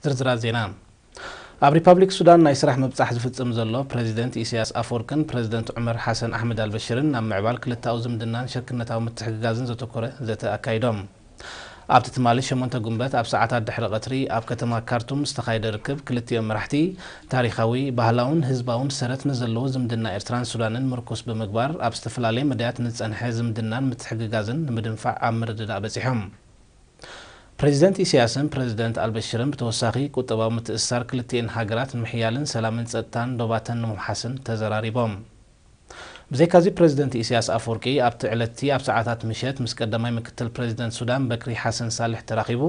ዝርዝራት ዜና። ኣብ ሪፓብሊክ ሱዳን ናይ ስራሕ ምብጻሕ ዝፍጽም ዘሎ ፕረዚደንት ኢሳያስ ኣፈወርቅን ፕረዚደንት ዑመር ሓሰን ኣሕመድ ኣልበሽርን፣ ኣብ ምዕባል ክልተኣዊ ዝምድናን ሽርክነታዊ ምትሕግጋዝን ዘተኮረ ዘተ ኣካይዶም። ኣብቲ ትማሊ ሸሞንተ ጉንበት ኣብ ሰዓታት ድሕሪ ቀትሪ ኣብ ከተማ ካርቱም ዝተኻየደ ርክብ፣ ክልቲኦም መራሕቲ ታሪኻዊ፣ ባህላውን ህዝባውን ሰረት ንዘለዎ ዝምድና ኤርትራን ሱዳንን ምርኩስ ብምግባር፣ ኣብ ዝተፈላለየ መዳያት ንጸንሐ ዝምድናን ምትሕግጋዝን ንምድንፋዕ ኣብ ምርድዳእ በጺሖም። ፕረዚደንት ኢሳያስን ፕረዚደንት ኣልበሽርን ብተወሳኺ፣ ቁጠባዊ ምትእስሳር ክልቲኤን ሃገራት ንምሕያልን ሰላምን ጸጥታን ዶባተን ንምውሓስን ተዘራሪቦም። ብዘይካዚ፣ ፕረዚደንት ኢሳያስ ኣፈወርቂ ኣብቲ ዕለት'ቲ ኣብ ሰዓታት ምሸት ምስ ቀዳማይ ምክትል ፕረዚደንት ሱዳን በክሪ ሓሰን ሳልሕ ተራኺቡ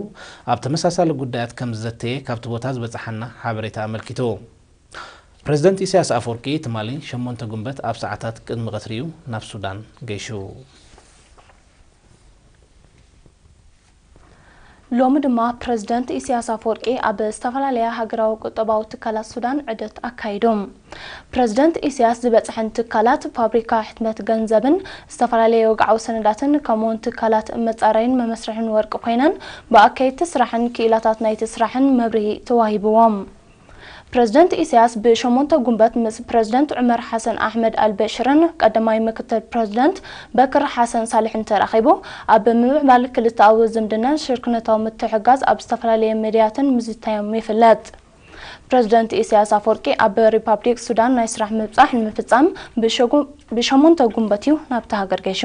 ኣብ ተመሳሳሊ ጉዳያት ከም ዝዘተየ ካብቲ ቦታ ዝበጽሓና ሓበሬታ ኣመልኪቱ። ፕረዚደንት ኢሳያስ ኣፈወርቂ ትማሊ ሸሞንተ ጉንበት ኣብ ሰዓታት ቅድሚ ቀትሪ እዩ ናብ ሱዳን ገይሹ። ሎሚ ድማ ፕረዚደንት ኢሳያስ ኣፈወርቂ ኣብ ዝተፈላለያ ሃገራዊ ቁጠባዊ ትካላት ሱዳን ዑደት ኣካይዱ። ፕረዚደንት ኢሳያስ ዝበጽሐን ትካላት ፋብሪካ ሕትመት ገንዘብን ዝተፈላለየ ወግዓዊ ሰነዳትን፣ ከምኡውን ትካላት መጻረይን መመስርሕን ወርቂ ኮይነን፣ ብኣካየድቲ ስራሕን ክኢላታት ናይቲ ስራሕን መብርሂ ተዋሂብዎም። ፕረዚደንት ኢሳያስ ብሸሞንተ ጉንበት ምስ ፕረዚደንት ዑመር ሓሰን ኣሕመድ ኣልበሽርን ቀዳማይ ምክትል ፕረዚደንት በክር ሓሰን ሳልሕን ተራኺቡ፣ ኣብ ምምዕባል ክልተኣዊ ዝምድናን ሽርክነታዊ ምትሕግጋዝ ኣብ ዝተፈላለየ መዳያትን ምዝታዮም ይፍለጥ። ፕረዚደንት ኢሳያስ ኣፈወርቂ ኣብ ሪፓብሊክ ሱዳን ናይ ስራሕ ምብጻሕ ንምፍጻም ብሸጉ-፣ ብሸሞንተ ጉንበት እዩ ናብቲ ሃገር ገይሹ።